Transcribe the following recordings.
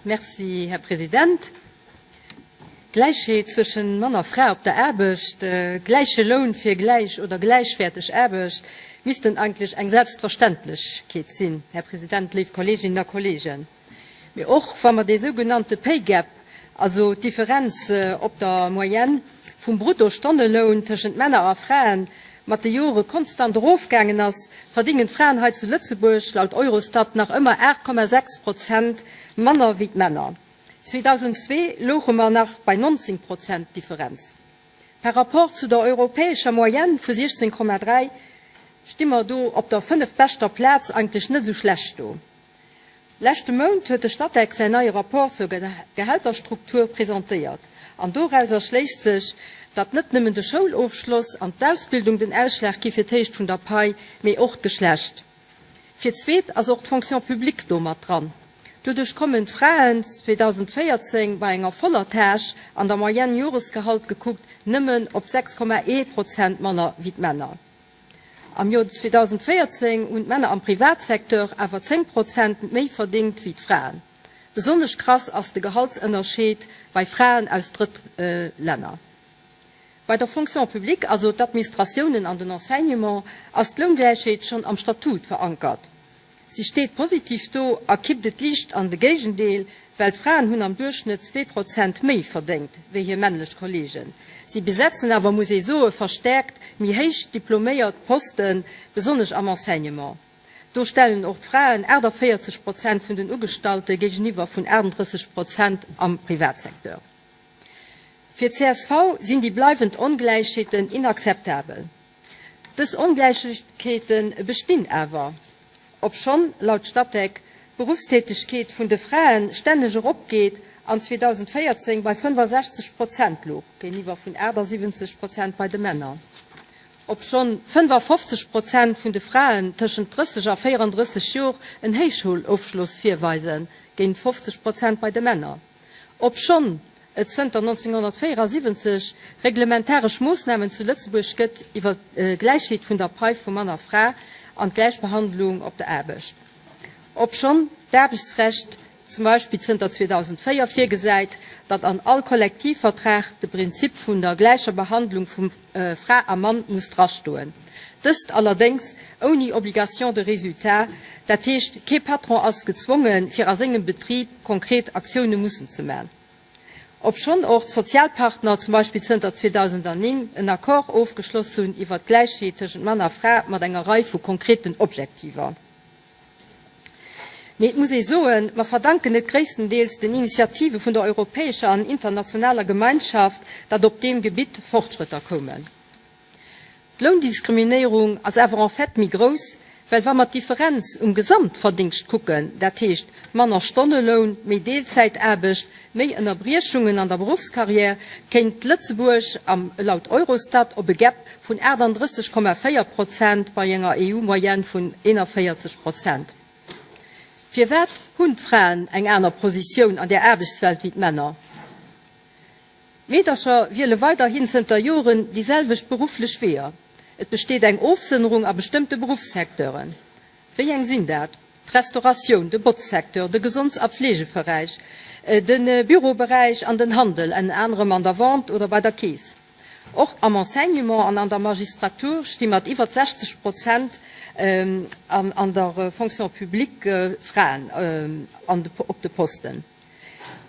Merci, Här President. Gläichheet zwëschen Mann a Fra op der Aarbecht, gläiche Loun fir gläich oder gläichwäerteg Aarbecht missten eigentlech eng Selbstverständlechkeet sinn, Här President, léif Kolleeginnen a Kolleegen. Mee och wa mer dee sougenannte Pay Gap, also d'Differenz op der Moyenne vum Bruttostonneloun tëschent Männer a Fraen, mat de Jore konstant erofgaangen ass, verdingen d'Fraen hei zu Lëtzebuerg laut Eurostat nach ëmmer 8,6 Prozent manner wéi d'Männer. 2002 louche mer nach bei 19 Prozent Differenz. Par rapport zu der europäescher Moyenne vu 16,3 sti mer do op der fënneftbeschter Plaz, eigentlech net esou schlecht do. Leschte Mount huet de Statec säin neie Rapport zur Gehälterstruktur presentéiert. An doraus erschléisst sech, datt net nëmmen de Schoulofschloss an d'Ausbildung den Ausschlag gi fir d'Héicht vun der Pai, mee och d'Geschlecht. Fir d'zweet ass och d'Fonction publique do mat dran. Doduerch kommen d'Fraen 2014 bei enger voller Tâche an der Moyenne Joresgehalt gekuckt nëmmen op 6,1 Prozent manner wéi d'Männer. Am Joer 2014 hunn d'Männer am Privatsecteur awer 10 Prozent méi verdéngt wéi d'Fraen. Besonnesch krass ass de Gehaltsënnerscheed bei Fraen aus Drëttlänner. Bei der Fonction publique, also d'Administratiounen an den Enseignement, ass d'Loungläichheet schonn am Statut verankert. Si steet positiv do a kippt et liicht an de Géigendeel, well d'Fraen hunn am Duerchschnëtt 2 Prozent méi verdéngt wéi hir männlech Kolleegen. Si besetzen awer, muss ee soen, verstäerkt méi héich diploméiert Posten, besonnesch am Enseignement. Do stellen och d'Fraen 48 Prozent vun den Ugestallte géigeniwwer vun 38 Prozent am Privatsecteur. Fir csv sinn déi bleiwend Ongläichheeten inakzeptabel. Dës Ongläichkeete bestinn awer, obschonn laut Statec d'Beruffstätegkeet vun de Frae stänneg eropgeet an 2014 bei 65 Prozent louch, géiniwwer vun 78 Prozent bei de Männer. Obschonn 55 Prozent vun de Fraen tëschent 30 a 34 Jor en Héichschoulofschloss virweisen, géint 50 Prozent bei de Männer. Obschonn et zënter 1974 reglementaresch Moossnamen zu Lëtzebuerg gëtt iwwer d'Gläichheet vun der Pai vu Mann a Fra an d'Gläichbehandlung op der Aarbecht, obschonn d'Aarbechtsrecht zum Beispill zënter 2004 virgesäit, datt an all Kollektivvertrag de Prinzip vun der gläicher Behandlung vu Fra a Mann muss drastoen, dëst allerdéngs ouni Obligation de résultat, dat heescht kee Patron ass gezwongen, fir a sengem Betrib konkret Aktioune mussen ze man. Obschonn och d'Sozialpartner zum Beispill zënter 2009 en Accord ofgeschloss hunn iwwert d'Gläichheet tëschent Mann a Fra mat enger Rei vu konkreten Objektiver. Mee et muss ee soen, mer verdanken et gréisstendeels den Initiative vun der europäescher an internationaler Gemeinschaft, datt op deem Gebitt Fortschrëtter koumen. D'Loundiskriminéierung ass awer en fait méi grouss, well wa mer d'Differenz um Gesamtverdingscht kucken, dat heescht manner Stonneloun, méi Deelzäitaarbecht, méi Ënnerbriechungen an der Beruffscarrière, kéint Lëtzebuerg am laut Eurostat op e Gap vun 38,4 Prozent bei enger EU-Moyenne vun 41 Prozent. Firwat hunn d'Fraen eng aner Positioun an der Aarbechtswelt wéi d'Männer? Meedercher wiele weiderhin zënter Joren déi selwecht berufflech Weeër. Et besteet eng Ofsënnerung a bestëmmte Beruffssecteuren. Wéi eng sinn dat? D'Restauratioun, de Botzsecteur, de Gesonds a Pflegeveräich, de Büroberäich an den Handel, ënner anerem an der Vente oder bei der Keess. Och am Enseignement an an der Magistratur sti mat iwwer 60 Prozent an der Fonction publique Fraen op de Posten.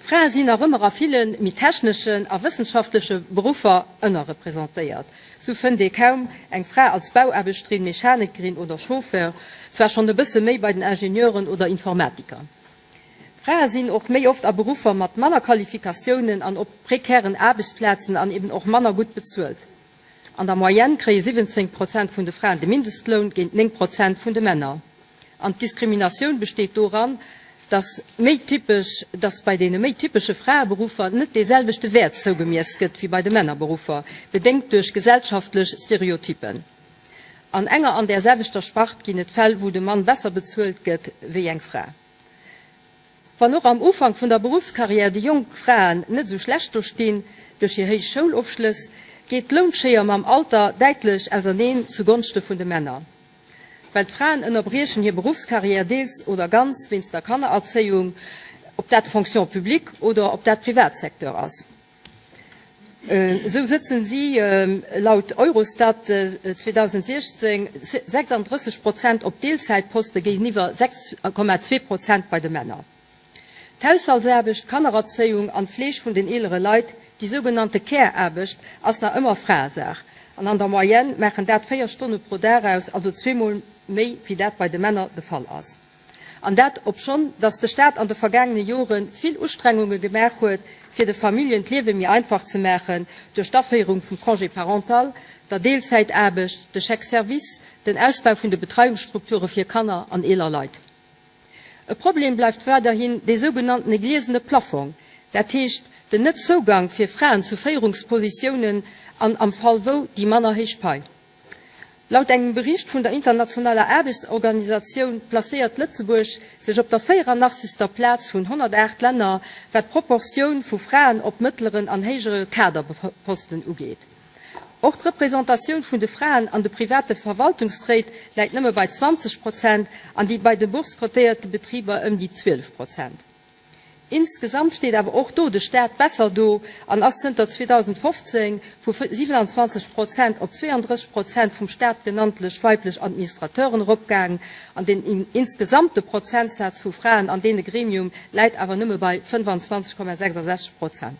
Frae sinn nach ëmmer a ville méi techneschen a wëssenschaftleche Beruffer ënnerrepresentéiert. Sou fënnt ee kaum eng Fra als Bauaarbechterin, Mechanikerin oder Chauffeur, zwar schonn e bësse méi bei den Ingenieuren oder Informatiker. Frae sinn och méi oft a Beruffer mat manner Qualifikatiounen an op prekären Aarbechtsplazen an eben och manner gutt bezuelt. An der Moyenne kréie 17 Prozent vun de Fraen de Mindestloun géint 9 Prozent vun de Männer. An d'Diskriminatioun besteet doran, dass méi typesch, dass bei deene méi typesche Fraeberuffer net dee selwechte Wäert zougemiess gëtt wéi bei de Männerberuffer, bedéngt duerch gesellschaftlech Stereotyppen. An enger an där selwechter Spart ginn et Fäll, wou de Mann besser bezuelt gëtt wéi eng Fra. Wann och am Ufank vun der Beruffskarriär déi jonk Fraen net esou schlecht do stinn, duerch hir héich Schoulofschlëss, geet d'Lounschéier mam Alter däitlech auserneen zu Gonschte vun de Männer. Well d'Fraen ënnerbriechen hir Beruffskarriär deels oder ganz wéinst der Kannererzéiung. Ob dat d'Fonction publique oder ob dat Privatsecteur ass. Esou sëtzen si laut Eurostat 2016 36 Prozent op Deelzäitposte géigeniwwer 6,2 Prozent bei de Männer. D'Haushaltsaarbecht, d'Kannererzéiung an d'Fleeg vun den eelere Leit, déi sougenannte Care-Aarbecht, ass nach ëmmer Fraesaach an an der Moyenne maachen dat 4 Stonne pro Dag aus, also zweemol méi wéi dat bei de Männer de Fall ass. An dat obschonn datt de Staat an de vergaangene Jore vill Ustrengunge gemaach huet, fir de Familljen d'Liewe méi einfach ze maachen, duerch d'Aféierung vum Congé parental, der Deelzäitaarbecht, de Chèque service, den Ausbau vun de Betreiungsstrukture fir Kanner an eeler Leit. E Problem bleift weiderhin dee sougenanntene gliesene Plafong, dat heescht den Net-Zougang fir Fraen zu Féierungspositiounen an am Fall wou déi manner héich Pai. Laut engem Bericht vun der internationaler Aarbechtsorganisatioun placéiert Lëtzebuerg sech op der 84. Plaz vun 108 Länner, wat d'Proportioun vu Fraen op mëttleren an héijere Kaderposten ugeet. Och d'Representatioun vun de Fraen an de private Verwaltungsréit läit nëmme bei 20 Prozent an déi bei de boursecotéierte Betriber ëm déi 12 Prozent. Insgesamt steet awer och do de Staat besser do an ass zënter 2015 vu 27 Prozent op 32 Prozent vum Staat genanntlech weiblech Administrateuren eropgaang an den insgesamte Prozentsaz vu Fraen an deene Gremium läit awer nëmme bei 25,66 Prozent.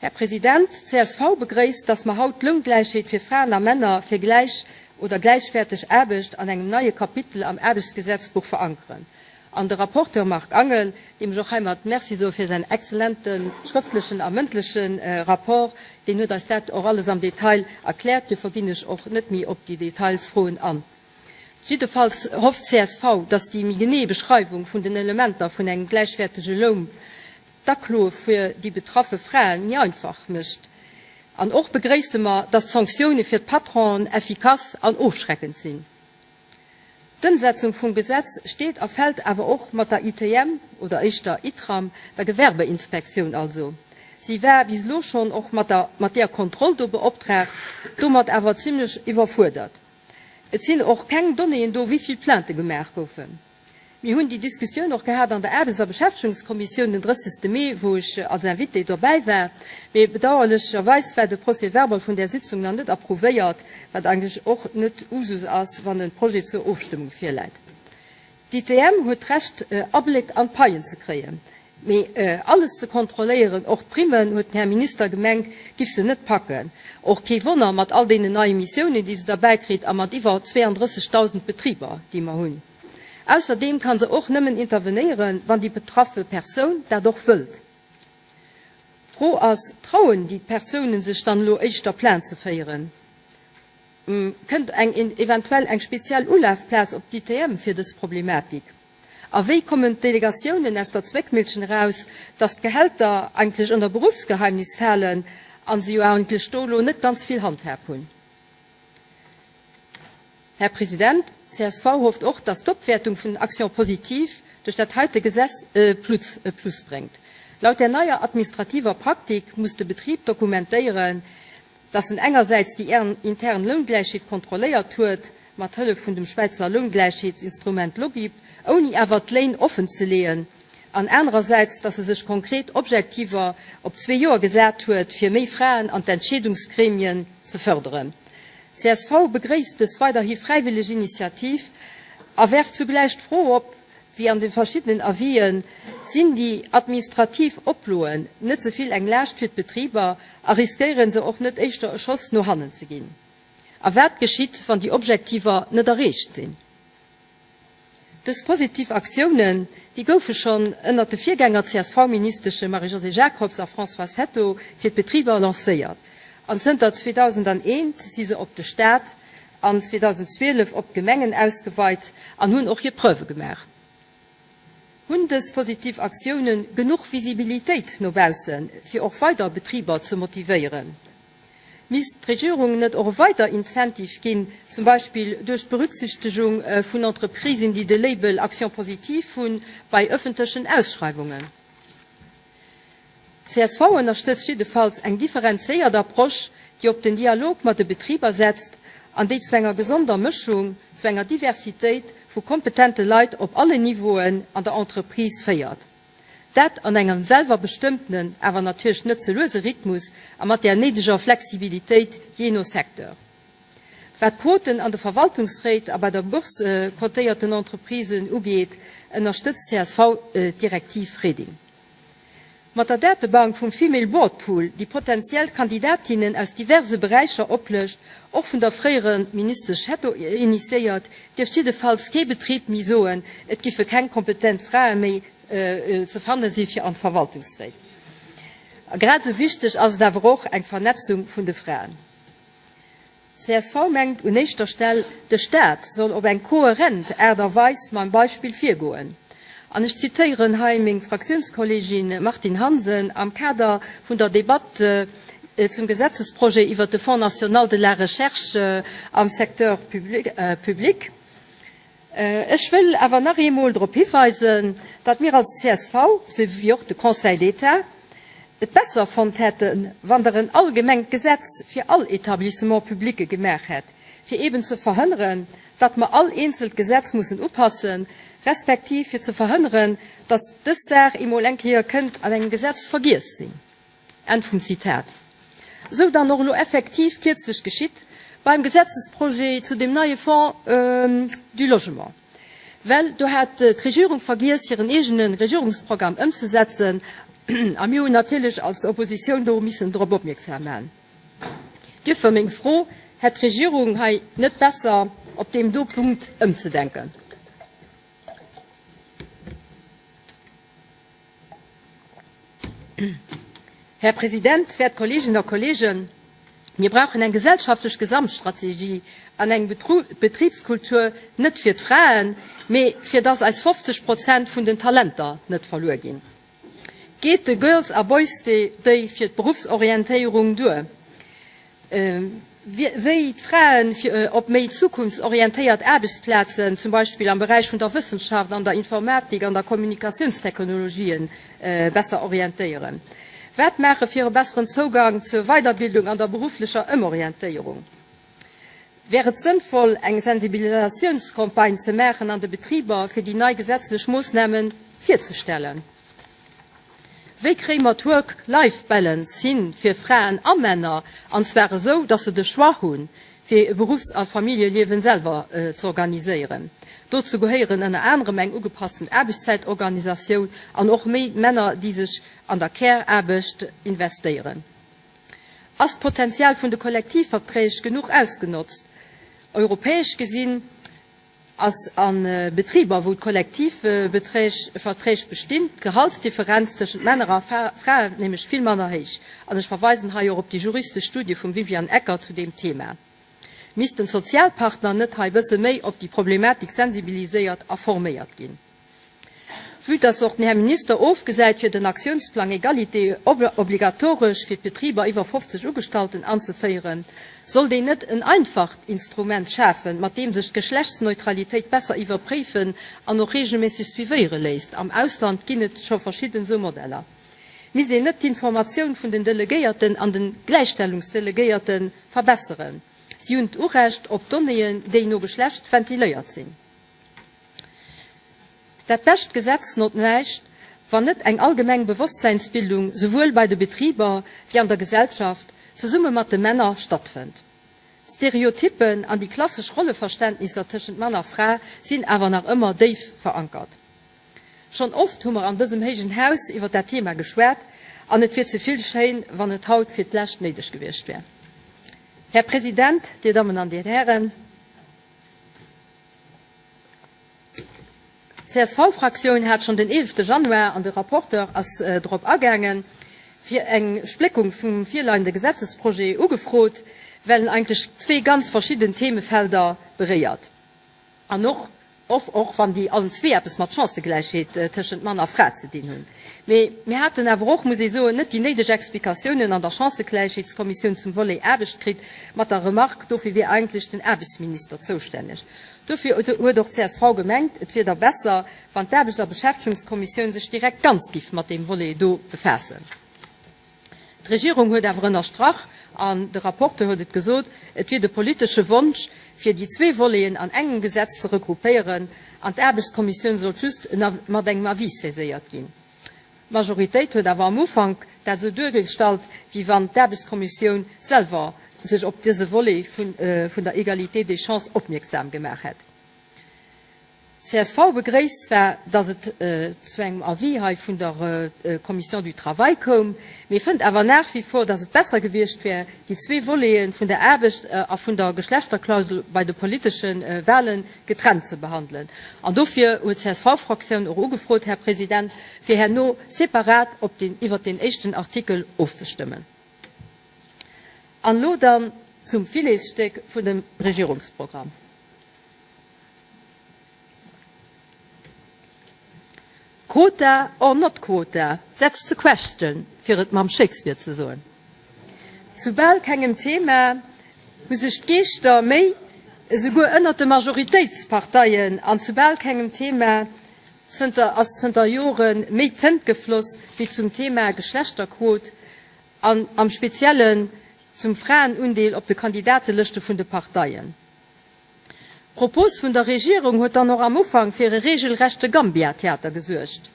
Här President, csv begréisst, dass mer haut d'Loungläichheet fir Fraen a Männer fir gläich oder gläichwäerteg Aarbecht an engem neie Kapitel am Aarbechtsgesetzbuch verankeren. An de Rapporteur Marc Angel, deem ech och heimat Merci soe fir säin exzellente schrëftlechen a mëndleche Rapport, deen huet eis dat och alles am Detail erkläert. Duerfir ginn ech och net méi op déi Detailsfroen an. Jiddefalls hofft csv, dass déi méi genee Beschreiwung vun den Elementer vun engem gläichwäertege Loun d'Akloe fir déi betraffe Frae méi einfach mécht. An och begréisse mer, dass d'Sanktioune fir d'Patronen effikass an ofschreckend sinn. D'Ëmsetzung vum Gesetz steet a fält awer och mat der ITM, oder éischter ITRAM, der Gewerbeinspektioun also. Si war bis elo schonn och mat der mat deeër Kontroll do beoptraagt, domat awer zimlech iwwerfuerdert. Et sinn och keng Donnéeën do, wéi vill Plaintë gemaach goufen. Mir hunn déi Diskussioun och gehat an der Aarbechts a Beschäftegungskommissioun den 30. Mee, wou ech als Invité dobäi war. Mee bedauerlecherweis war de Procès-verbal vun där Sitzung nach net approuvéiert, wat eigentlech och net Usus ass, wann e Projet zur Ofstëmmung virläit. D'ITM huet d'Recht, Abléck an d'Paien ze kréien. Mee alles ze kontrolléieren, och d'Primmen, huet den Här Minister gemengt, giff se net packen. Och kee Wonner mat all deenen neie Missiounen, déi se derbäi kritt a mat iwwer 32.000 Betriber, déi mer hunn. Ausserdeem ka se och nëmmen intervenéieren, wann déi betraffe Persoun dat och wëllt. D'Fro ass, Trauen déi Persounen sech dann elo éischter Plainte ze féieren? Kënnt eng eventuell eng speziell Ulafplaz op d'ITM fir dës Problematik? A wéi kommen d'Delegatiounen aus der Zwéckmillchen eraus, dass d'Gehälter eigentlech ënner Beruffsgeheimnis falen a se jo eigentlech do elo net ganz vill Handhab hunn? Här President, csv hofft och, dass d'Opwäertung vun den Actions positives duerch dat heite Gesetz e Plus bréngt. Laut där neier administrativer Praktik muss de Betrib dokumentéieren, dass en engersäits déi intern Loungläichheet kontrolléiert huet, mat Hëllef vun dem Schwäizer Loungläichheetsinstrument Logib, ouni awer d'Léin offen ze leeën, an anerersäits, dass e sech konkret Objektiver op zwee Joer gesat huet, fir méi Fraen an d'Entscheedungsgremien ze fërderen. Csv begréisst dës weiderhi fräiwilleg Initiativ a werft zugläich d'Fro op, Wéi an de verschiddenen Avisen, sinn déi administrativ Oploen net ze vill eng Laascht fir d'Betriber a riskéiere se och net éischter e Schoss no hannen ze ginn? A wat geschitt, wann déi Objektiver net erreecht sinn? Dës positiv Aktiounen, déi goufe schonn ënnert de Virgänger CSV-Ministesche Marie-Josée Jacobs a Françoise Hetto fir d'Betriber lancéiert an zënter 2001 si se op de Staat an 2012 op d'Gemengen ausgeweit an hunn och hir Preuve gemaach. Hunn dës positiv Aktiounen genuch Visibilitéit no baussen, fir och weider Betriber ze motivéieren? Misst d'Regierung net och e weider Incentive ginn, zum Beispill duerch d'Berücksichtegung vun Entreprisen, déi de Label Action positive hunn, bei ëffentlechen Ausschreiwungen? Csv ënnerstëtzt jiddefalls eng differenziéiert Approche, déi op den Dialog mat de Betriber setzt an déi zu enger gesonder Mëschung, zu enger Diversitéit vu. vu kompetente Leit op allen Niveauen an der Entreprise féiert. Dat an engem selwer bestëmmtenen, awer natierlech net ze luese Rhythmus a mat där néideger Flexibilitéit jee no Secteur. Wat d'Quoten an de Verwaltungsréit a bei der Bourse cotéierten Entreprisen ugeet, ënnerstëtzt csv d'Direktiv Reding. Mat der Datebank vum Female Board Pool, déi potentiell Kandidatinnen aus diverse Beräicher oplëscht, och vun der fréiere Ministesch Hetto initiéiert, dierft jiddefalls kee Betrib méi soen, et giffe keng kompetent Frae méi ze fanne si fir an d'Verwaltungsréit. A grad esou wichteg ass et awer och eng Vernetzung vun de Fraen. Csv mengt un éischter Stell, de Staat soll op eng kohärent Aart a Weis mam Beispill virgoen. An ech zitéieren hei meng Fraktiounskollegin Martine Hansen am Kader vun der Debatt zum Gesetzesprojet iwwert de Fonds national de la recherche am Secteur public, Ech wëll awer nach eemol drop hiweisen, datt mir als csv, sou wéi och de Conseil d'État, et besser fonnt hätten, wann Der en allgemengt Gesetz fir all Établissement-publicë gemaach hätt, fir eeben ze verhënneren, datt mer all eenzelt Gesetz mussen upassen, respektiv fir ze verhënneren, datt dës Saach emol eng Kéier kënnt an engem Gesetz vergiess sinn. Enn vum Zitat. Esou dann och elo effektiv kierzlech geschitt beim Gesetzesprojet zu dem neie Fonds du Logement. Well do hat d'Regierung vergiess, hiren eegene Regierungsprogramm ëmzesetzen, a mir hunn natierlech als Oppositioun do missen drop opmierksam man. Duerfir meng Fro, Hätt d'Regierung hei net besser op deem do Punkt ëmzedenken? Här President, wäert Kolleeginnen a Kolleegen, mir brauchen eng gesellschaftlech Gesamtstrategie an eng Betribskultur, net fir d'Fraen, mee fir dass eis 50 Prozent vun den Talenter net verluer ginn. Geet de Girls a Boys Day fir d'Beruffsorientéierung duer? Wéi d'Fraen op méi zukunftsorientéiert Aarbechtsplazen, zum Beispill am Beräich vun der Wëssenschaft, an der Informatik, an der Kommunikatiounstechnologien, besser orientéieren? Wat maache fir e besseren Zougang zur Weiderbildung an der berufflecher Ëmorientéierung? Wär et sënnvoll, eng Sensibilisatiounscampagne ze maachen an de Betriber, fir déi nei gesetzlech Moossname virzestellen? Wéi kréie mer d'Work-Life-Balance hin fir Fraen a Männer, an zwar esou, dass se de Choix hunn, fir e Beruffs a Familljeliewen selwer z'organiséieren? Dozou gehéieren ënner anerem eng ugepassten Aarbechtszäitorganisatioun an och méi Männer, déi sech an der Care-Aarbecht investéieren. Ass d'Potenzial vun de Kollektivverträg genuch ausgenotzt? Europäesch gesinn Ass a Betriber, wou d'Kollektivverträg bestinn, d'Gehaltsdifferenz tëschent Männer a Fraen nämlech vill manner héich. An ech verweisen hei och op déi juristesch Studie vum Viviane Ecker zu deem Thema. Missten d'Sozialpartner net hei bësse méi op déi Problematik sensibiliséiert a forméiert ginn? Vue dass och den Här Minister ofgesäit fir den Aktiounsplang Egalité obligatoresch fir d'Betriber iwwer 50 Ugestallten anzeféieren, sollt een net en einfacht Instrument schafen, mat deem sech d'Geschlechtsneutralitéit besser iwwerpréifen an och regelméisseg suivéiere léisst? Am Ausland ginn et scho verschidden esou Modeller. Misst een net d'Informatioun vun den Delegéierten an den Gläichstellungsdelegéierte verbesseren? Si hunn d'Urecht op Donnéeën, déi no Geschlecht ventiléiert sinn. Dat bescht Gesetz not näischt, wann net eng allgemeng Bewosstsäinsbildung souwuel bei de Betriber wéi an der Gesellschaft zesumme mat de Männer stattfënnt. D'Stereotyppen an déi klassesch Rolleverständnisser tëschent Mann a Fra sinn awer nach ëmmer déif verankert. Schonn oft hu mer an dësem héijen Haus iwwer dat Thema geschwat an et wier ze vill schéin, wann et haut fir d'lescht néideg gewiescht wär. Här President, Dir Dammen an Dir Hären, D'CSV-Fraktioun hat schonn den 11 Januar, an de Rapporteur ass drop agaangen, fir eng Spléckung vum virleiende Gesetzesprojet ugefrot, well en eigentlech zwee ganz verschidden Themefelder beréiert. An och, och wann déi allen zwee eppes mat Chancëgläichheet tëschent Mann a Fra ze dinn hunn. Mee mir haten awer och, muss ee soen, net déi néideg Explikatiounen an der Chancëgläichheetskommissioun zum Volet Aarbecht kritt, mat der Remarque, dofir wier eigentlech den Aarbechtsminister zoustänneg. Dofir huet och csv gemengt, et wier da besser, wann d'Aarbechts a Beschäftegungskommissioun sech direkt ganz giff mat deem Volet do befaassen. D'Regierung huet awer ënnerstrach, an de Rapporteur huet et gesot, et wier de politesche Wonsch, fir déi zwee Voleten an engem Gesetz ze regroupéieren, an d'Aarbechtskommissioun sollt just mat engem Avis saiséiert ginn. D'Majoritéit huet awer am Ufank dat esou duergestallt, wéi wann d'Aarbechtskommissioun selwer sech op dëse Volet vun der Égalité des chances opmierksam gemaach hätt. Csv begréisst zwar, datt et zu engem Avis hei vun der Commission du Travail koum, mee fënnt awer nach wie vor, datt et besser gewiescht wär, déi zwee Volete vun der Aarbecht a vun der Geschlechterklausel bei de politesche Wahle getrennt ze behandelen. An dofir huet d'CSV-Fraktioun och ugefrot, Här President, fir herno separat op deen, iwwert deen éischten Artikel ofzestëmmen. An elo dann zum Filetsstéck vun dem Regierungsprogramm. Quota or not quota, that's the question, fir et mam Shakespeare ze soen. Zu bal kengem Thema hu sech d'Geeschter méi, esouguer ënnert de Majoritéitsparteien, an zu bal kengem Thema zënter ass zënter Jore méi Tënt gefloss wéi zum Thema Geschlechterquot an am Speziellen zum Fraenundeel op de Kandidatelëschte vun de Parteien. D'Propos vun der Regierung huet dann och am Ufank fir e regelrechte Gambia-Theater gesuergt.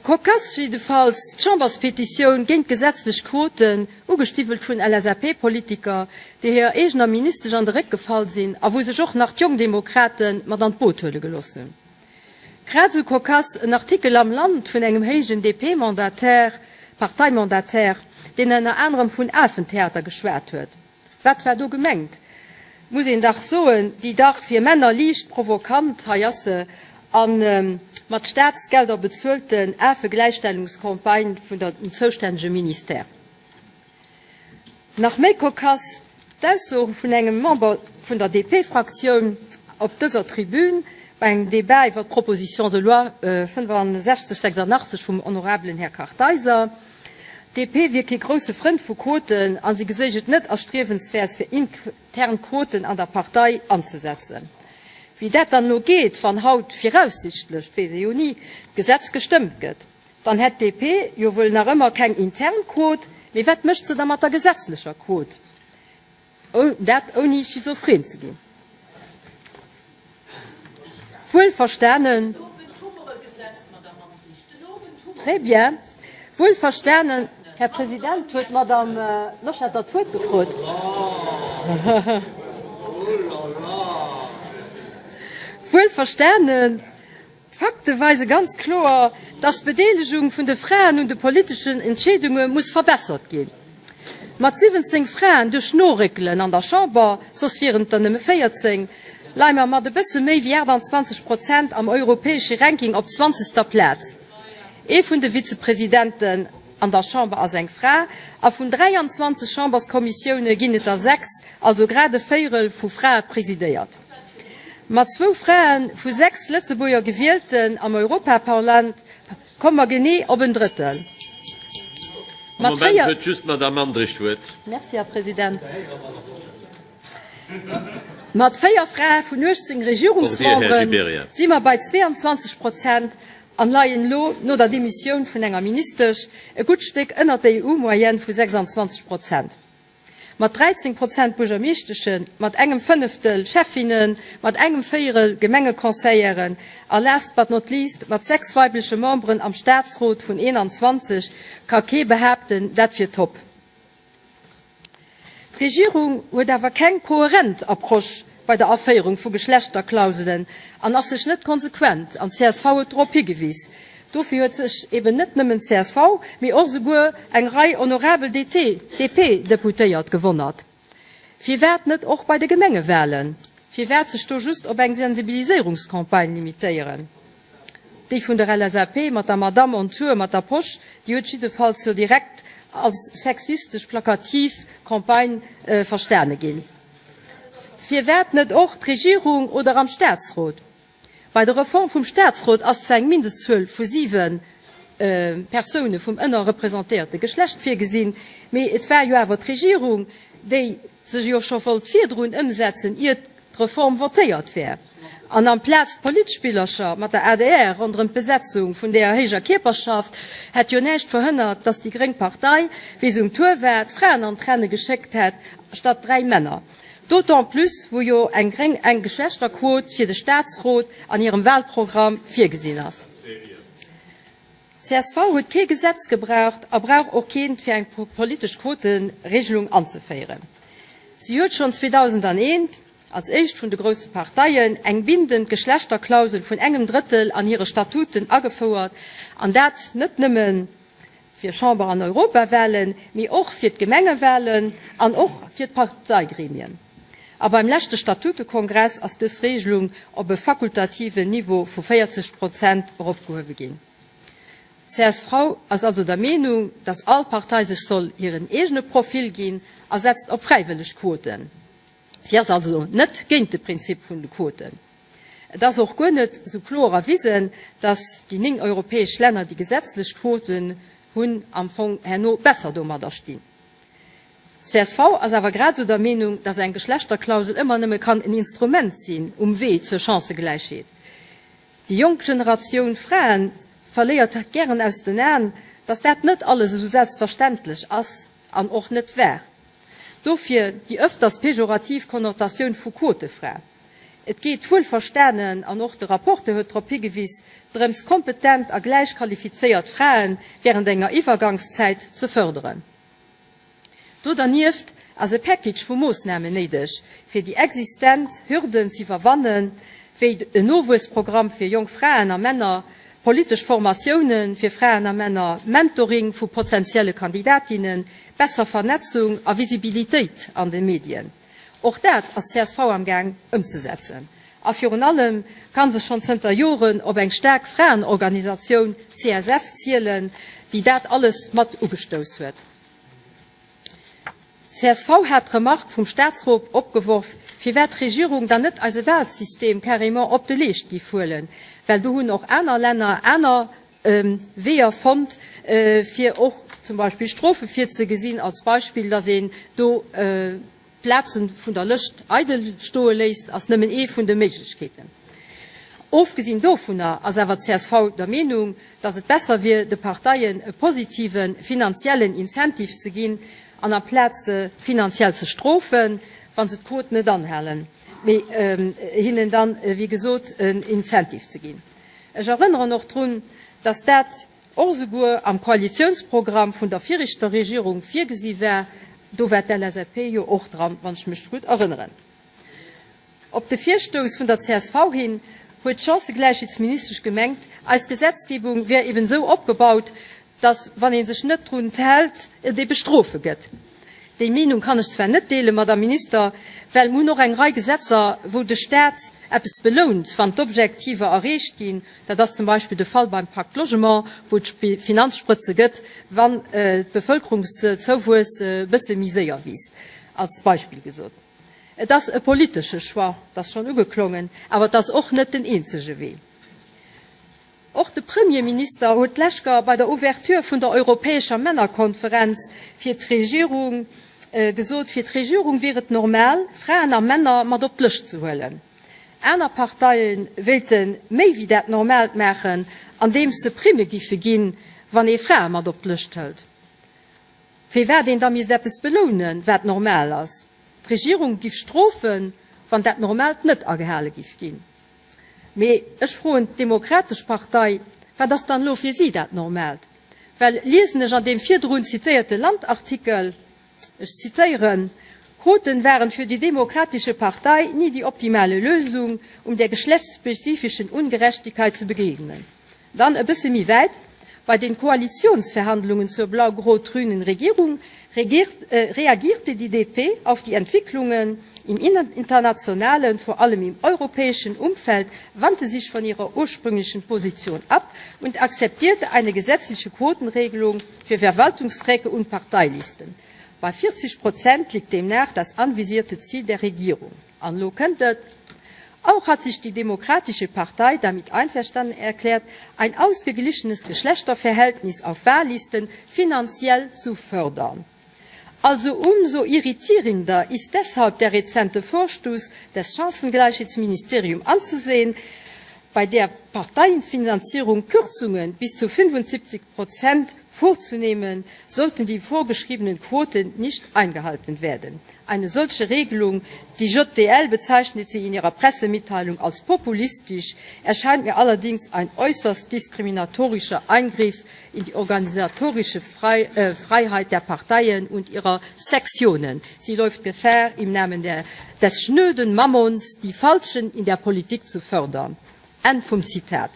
Cocasse jiddefalls d'Chamberspetitioun géint d'gesetzlech Quoten, ugestiwwelt vun LSAP-Politiker, déi hirer eegener Ministesch an de Réck gefall sinn a wou sech och nach d'Jongdemokrate mat an d'Boot huele gelooss hunn. Grad esou cocasse en Artikel am Land vun engem héijen DP-Mandataire, Parteimandataire, deen ënner anerem vun Afentheater geschwat huet. Wat war do gemengt? Muss een dach soen, déi dach fir Männer liicht provokant, hei ass se, a mat Staatsgelder bezuelten Afegläichstellungscampagne vun dem zoustännege Ministère. Nach méi kokass, d'Aussoe vun engem Member vun der DP-Fraktioun op dëser Tribün bei engem Débat iwwer d'Proposition de loi 6586 vum honorabelen Här Kartheiser, D'DP wier kee grousse Frënd vu Quoten a si geséich et net erstriewenswäert fir intern Quoten an der Partei anzesetzen. Wéi dat dann elo geet, wann haut viraussichtlech, et weess ee jo ni, d'Gesetz gestëmmt gëtt, dann hätt d'DP jo wuel nach ëmmer keng intern Quot, mee wat mécht se da mat der gesetzlecher Quot? Dat ouni schizophren ze ginn. Wuel verstanen. Très bien. Wuel verstanen, Här President, huet d'Madame Loschetter d'Wuert gefrot. Wuel verstanen. D'Fakte weise ganz kloer, dass d'Bedeelegung vun de Fraen un de politeschen Entscheedunge muss verbessert ginn. Mat 17 Fraen duerch Noréckelen an der Chamber, soss wieren et der nëmme 14, leie mer mat e bësse méi wéi 28 Prozent am europäesche Ranking op zwanzegster Plaz. Ee vun de Vizepresidenten an der Chamber ass eng Fra a vun 23 Chamberskommissioune ginn et der 6, also grad e Véierel, vu Frae presidéiert. Mat zwou Frae vu 6 Lëtzebuerger Gewielten am Europaparlament komme mer genee op en Drëttel. Am Moment huet just d'Madame Andrich d'Wuert. Merci, Här President. Mat 4 Frae vun 18 Regierungsmembere si mer bei 22 Prozent an leien elo, no der Demissioun vun enger Ministesch, e gutt Stéck ënnert der EU-Moyenne vu 26 Prozent. Mat 13 Prozent Buergermeeschteschen, mat engem Fënneftel Schäffinnen, mat engem Véierel Gemengeconseilleren a last but not least mat 6 weibleche Memberen am Staatsrot vun 21 ka kee behaapten, dat wier top. D'Regierung huet awer keng kohärent Approche bei der Aféierung vu Geschlechterklauselen an ass sech net konsequent, an csv huet dorop higewis. Dofir huet sech eben net nëmmen csv, mee och esouguer eng Rei honorabel DP-Deputéiert gewonnert. Firwat net och bei de Gemengewahlen? Firwat sech do just op eng Sensibiliséierungscampagne limitéieren? Déi vun der LSAP mat der Madamm on Tour mat der Posch, déi huet jiddefalls jo direkt als sexistesch plakativ Campagne verstane ginn. Firwat net och d'Regierung oder am Staatsrot? Bei der Reform vum Staatsrot ass zwar eng Mindestzuel vu 7 Persoune vum ënnerrepresentéierte Geschlecht virgesinn, mee et war jo awer d'Regierung, déi se jo scho wollt virdrun ëmsetzen, iert d'Reform votéiert wär. An amplaz d'Politspillercher mat der adr ronderëm d'Besetzung vun deeër héijer Kierperschaft, hätt jo näischt verhënnert, datt déi gréng Partei, wéi se um Tour war, d'Fraen an d'Renne geschéckt hätt, statt 3 Männer. D'autant plus, wou jo eng gréng eng Geschlechterquot fir de Staatsrot an hirem Wahlprogramm virgesinn ass. Csv huet kee Gesetz gebraucht a brauch och keent fir eng politesch Quoteregelung anzeféieren. Si huet schonn 2001 als éischt vun de grousse Parteien eng bindend Geschlechterklausel vun engem Drëttel an hire Statuten agefouert, an dat net nëmme fir Chamber an Europawahlen, mee och fir d'Gemengewahlen an och fir d'Parteigremien. A beim leschte Statutekongress ass dës Regelung op e fakultativen Niveau vu 40 Prozent eropgehuewe ginn. Csv ass also der Meenung, dass all Partei sech soll hiren eegene Profil ginn a setzt op fräiwëlleg Quoten. Si ass also net géint de Prinzip vun de Quoten. Et ass och guer net sou kloer erwisen, dass déi 9 europäesch Länner, déi gesetzlech Quoten hunn, am Fong herno besser domadder stinn. Csv ass awer grad esou der Meenung, dass eng Geschlechterklausel ëmmer nëmme kann en Instrument sinn um Wee zur Chancëgläichheet. Déi jonk Generatioun Frae verléiert gären aus den Aen, dass dat net alles esou selbstverständlech ass an och net war. Dofir déi ëfters pejorativ Konnotatioun vu Quotefra. Et geet wuelverstanen, an och de Rapporteur huet drop higewis, drëms kompetent a gläich qualifizéiert Frae während enger Iwwergangszäit ze fërderen. Do dernieft ass e Package vu Moossnamen néideg, fir déi existent Hürden z'iwwerwannen, wéi en Nowuessprogramm fir jonk Fraen a Männer, politesch Formatioune fir Fraen a Männer, Mentoring vu potentielle Kandidatinnen, besser Vernetzung a Visibilitéit an de Medien. Och dat ass csv am Gaang ëmzesetzen. A virun allem ka se schonn zënter Joren op eng staark Fraenorganisatioun, CSF, zielen, déi dat alles mat ugestouss huet. Csv hat d'Remark vum Staatsrot opgeworf, firwat d'Regierung dann net eise Wahlsystem carrément op de Leescht giff huelen, well do hunn och aner Länner aner Weeër fonnt, fir och zum Beispill Strofe virzegesinn, als Beispill, datt een do d'Plaze vun der Lëscht eidel stoe léisst, ass nëmmen ee vun de Méiglechkeeten. Ofgesinn dovunner ass awer csv der Meenung, datt et besser wier, de Parteien e positive finanziellen Incentive ze ginn, an amplaz se finanziell ze strofen, wa se d'Quot net anhalen, mee hinnen dann, wéi gesot, en Incentive ze ginn. Ech erënneren och drun, dass dat och esouguer am Koalitionsprogramm vun der viregter Regierung virgesi war. Do war d'LSAP jo och dran, wann ech mech gutt erënneren. Op de Virstouss vun der csv hin huet d'Chancëgläichheetsministesch gemengt, eis Gesetzgebung wär eben esou opgebaut, dass, wann ee sech net drun hält, et ebe Strofe gëtt. Déi Meenung kann ech zwar net deelen, Madame Minister, well mir hunn och eng Rei Gesetzer, wou de Stat eppes belount, wann d'Objektiver erreecht ginn. Dat ass zum Beispill de Fall beim Pacte Logement, wou et Finanzsprëtze gëtt, wann d'Bevölkerungszouwuess e bësse méi séier wiisst, als Beispill gesot. Et ass e politesche Choix, dat ass schonn ugeklongen, awer et ass och net den eenzege Wee. Och de Premierminister huet d'lescht bei der Ouverture vun der europäescher Männerkonferenz fir d'Regierung gesot, fir d'Regierung wier et normal, Fraen a Männer mat op d'Lëscht ze huelen. Aner Parteie wéilte méi wéi dat Normaalt maachen, andeems se Primme giffe ginn, wann ee Frae mat op d'Lëscht hëlt. Firwat een da misst eppes belounen, wat normal ass. D'Regierung giff strofen, wann dat Normaalt net agehale giff ginn. Mee ech froen d'Demokratesch Partei, Wat ass dann elo fir si dat Normaalt? Well liesen ech an deem virdrun zitéierte Land-Artikel, ech zitéieren, Quoten waren für die Demokratische Partei nie die optimale Lösung, um der geschlechtsspezifischen Ungerechtigkeit zu begegnen. Dann e bësse méi wäit, Bei den Koalitionsverhandlungen zur blau-rot-grünen Regierung reagierte die DP auf die Entwicklungen im internationalen, vor allem im europäischen Umfeld, wandte sich von ihrer ursprünglichen Position ab und akzeptierte eine gesetzliche Quotenregelung für Verwaltungsträger und Parteilisten. Bei 40 Prozent liegt demnach das anvisierte Ziel der Regierung. An elo kënnt et, Auch hat sich die Demokratische Partei damit einverstanden erklärt, ein ausgeglichenes Geschlechterverhältnis auf Wahllisten finanziell zu fördern. Also umso irritierender ist deshalb der rezente Vorstoß des Chancengleichheitsministerium anzusehen, bei der Parteienfinanzierung Kürzungen bis zu 75 Prozent vorzunehmen, sollten die vorgeschriebenen Quoten nicht eingehalten werden. Eine solche Regelung, die JDL bezeichnet sie in ihrer Pressemitteilung als populistisch, erscheint mir allerdings ein äußerst diskriminatorischer Eingriff in die organisatorische äh, Freiheit der Parteien und ihrer Sektionen. Sie läuft Gefahr, im Namen der, des schnöden Mammons die Falschen in der Politik zu fördern. Enn vum Zitat.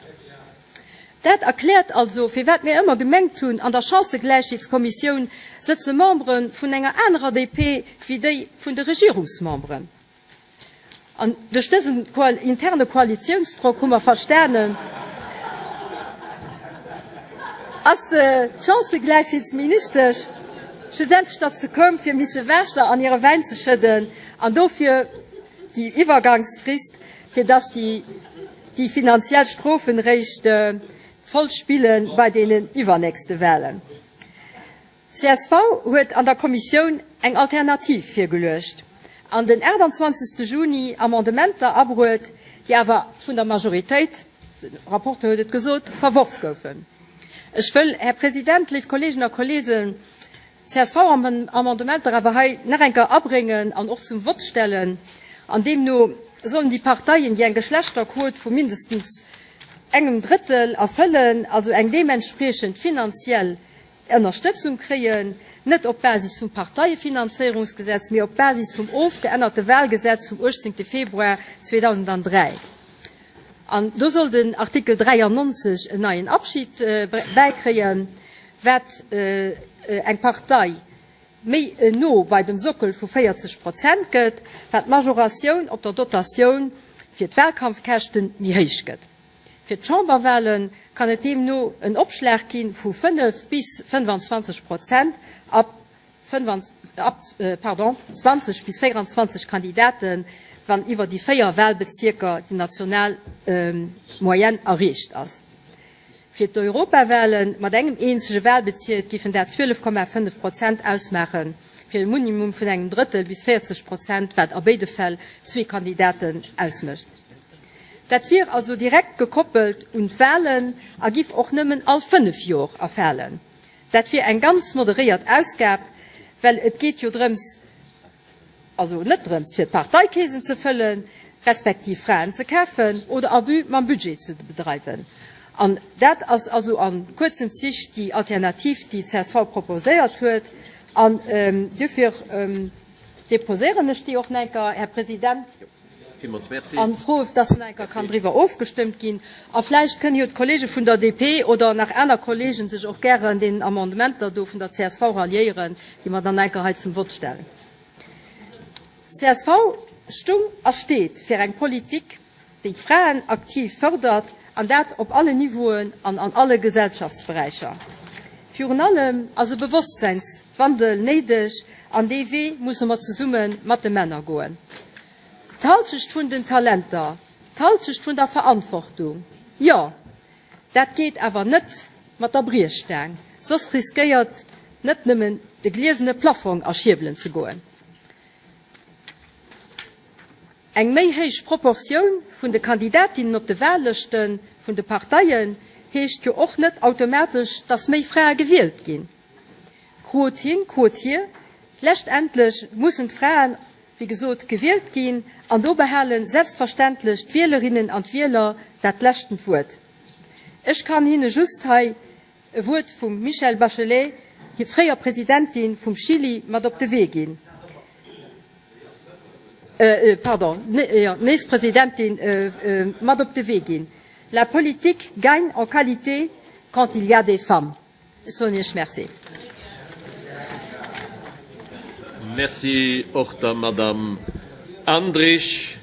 Dat erkläert also, firwat mir ëmmer gemengt hunn, an der Chancëgläichheetskommissioun sëtze Membere vun enger anerer DP wéi déi vun de Regierungsmemberen. An duerch dësen interne Koalitiounsdrock, hu mer verstanen, ass d'Chancëgläichheetsministesch schlussendlech derzou koum, fir misse Waasser an hire Wäin ze schëdden an dofir déi Iwwergangsfrist, fir dass déi déi finanziell Strofen réischt voll spille bei deenen iwwernächste Wahlen. Csv huet an der Kommissioun eng Alternativ virgeluecht an den 28. Juni Amendementer abruet, déi awer vun der Majoritéit, de Rapporteur huet et gesot, verworf goufen. Ech wëll, Här President, léif Kolleegen a Kolleesen, D'CSV-Amendementer awer hei nach eng Kéier abréngen an och zum Vott stellen. An deemno sollen déi Parteien, déi eng Geschlechterquot vu mindestens engem Drëttel erfëllen, also eng deementspriechend finanziell Ënnerstëtzung kréien, net op Basis vum Parteiefinanzéierungsgesetz, mee op Basis vum ofgeännerte Wahlgesetz vum 18. Februar 2003. An do soll den Artikel 93 en neien Abschnitt bäikréien, wat eng Partei méi no bei dem Sockel vu 40 Prozent gëtt, wat d'Majoratioun op der Dotatioun fir d'Wahlkampfkäschte méi héich gëtt. Fir d'Chamberwahle kann et deemno en Opschlag gi vu 5 bis 25 Prozent ab 20 bis 24 Kandidaten, wann iwwer déi 4 Wahlbezierker déi national Moyenne erreecht ass. Fir d'Europawahle mat engem eenzege Wahlbezierk géifen dat 12,5 Prozent ausmaachen, fir e Minimum vun engem Drëttel bis 40 Prozent, wat a béide Fäll zwee Kandidaten ausmécht. Dat wier also direkt gekoppelt un d'Wahlen a giff och nëmmen all 5 Jor erfalen. Dat wier eng ganz moderéiert Ausgab, well et geet jo drëms, also net drëms, fir d'Parteikeesen ze fëllen, respektiv Fraen ze kafen oder Abus mam Budget ze bedreiwen. An dat ass also a kuerzen Zich déi Alternativ, déi csv proposéiert huet. An duerfir deposéieren ech déi och nach eng Kéier, Här President. Villmools Merci. An froe, dass nach eng Kéier kann driwwer ofgestëmmt ginn. A vläicht kënnen jo d'Kollege vun der DP oder nach aner Kollegen sech och gären deenen Amendementer do vun der csv ralliéieren, déi mer dann nach eng Kéier hei zum Vott stellen. Csv stung a steet fir eng Politik, déi d'Fraen aktiv fërdert, an dat op allen Niveauen an an alle Gesellschaftsberäicher. Virun allem ass e Bewosstsäinswandel néideg, an dee Wee musse mer zesumme mat de Männer goen. D'Halschecht vun den Talenter, d'Halschecht vun der Verantwortung, jo, dat geet awer net mat der Briechstaang, soss riskéiert net nëmmen de gliesene Plafong a Schierbelen ze goen. Eng méi héich Proportioun vun de Kandidatinnen op de Wahllëschte vun de Parteien heescht jo och net automatesch, datt méi Frae gewielt ginn. Quot hin, Quot hier, leschtendlech mussen d'Fraen, wéi gesot, gewielt ginn an do behale selbstverständlech d'Wielerinnen an d'Wieler dat leschten Wuert. Ech kann hinne just hei e Wuert vum Michelle Bachelet, hir fréier Presidentin vum Chili, mat op de Wee ginn. Pardon, nees Presidentin, mat op de Wee ginn, La politique gagne en qualité quand il y a des femmes. Ech soen Iech Merci. Merci och der Madame Andrich.